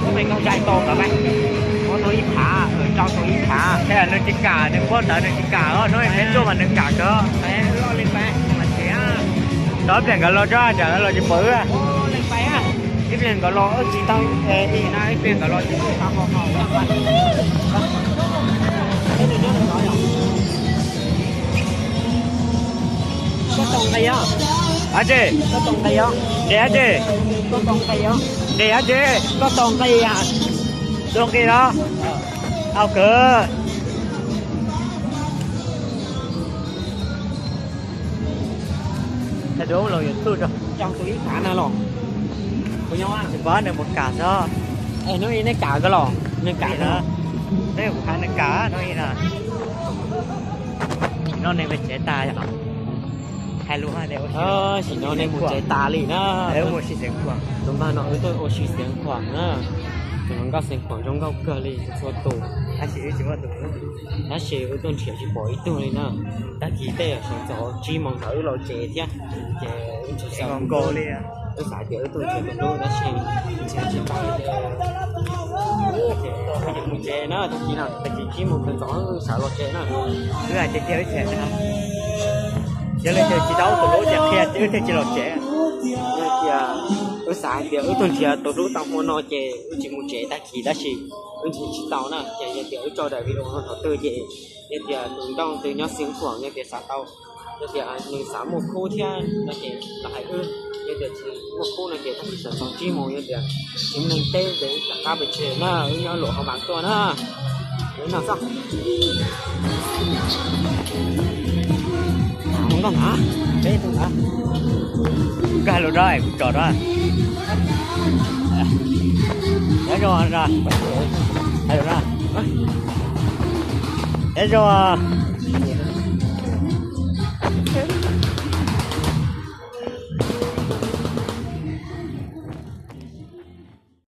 Ub, me nkauj zais tau ntawd mas, muab tau ib phav, rau tau ib phav. Nws tsis kam, nws puab ntawd nws tsis kam os, hnub peb tuaj mas nws kam kawg. Rau ib pliag nkawd los tso, tsam los tsis pom wb. Ib pliag nkawd los wb tsis tau, ib pliag nkawd los tsis tau. Ab tsi, de ab tsi, de ab tsi, tua nqi los. Au kawg. Thaij duab los YouTube rau. Tsis paub nws mus kam xwb. Hnub ib neb kam ko los, nws kam no. Neb kuv hais nws kam hnub ib na. Sim no neb mus tsev tas yom. Hais lus, sim no neb mus tsev tas li na. Tus npawg no wb tuaj ua si Xeev Khuam na. Tus hluas nkauj Xeev Khuam zoo nkauj kawg li txhua tus. Tab sis wb tuaj nrhiav tsis pom ib tug li na. Tag kis tej zaum sawv ntxov tsib moos ntawd wb los tsev thiab, ces wb tsis xav nkaus li. Wb xav tias wb tuaj nrhiav tus hlub tab sis nrhiav tsis tau li ces wb mus tsev na. Tag kis no tag kis tsib moos sawv ntxov wb sawv los tsev na. Wb hais tias wb tsev, yog leej twg tsis tau tus hlub ces qhia wb thiaj tsis los tsev. Tias wb xav hais tias wb tuaj nrhiav tus hlub tau hmo no ces wb tsis mus tsev tag kis tab sis wb nrhiav tsis tau na. Ces yog tias wb tso daim video no thaum twg ces yog tias tus ntoo twg nyob Xeev Khuam yog tias xav tau, yog tias nws xav muaj khub thiab no ces los hais wb. Yog tias tsis muaj khub no ces tag kis sawv ntxov tsib moos yog tias tsis muaj neeg teb ces wb rov qab pes tseg na, wb nyob luam hauv mas tuaj na. Wb noj xwb. Nkauj na, peb tus na. Koj hais lus rau kuv tso rau. Nyob zoo, hais lus na. Nyob zoo.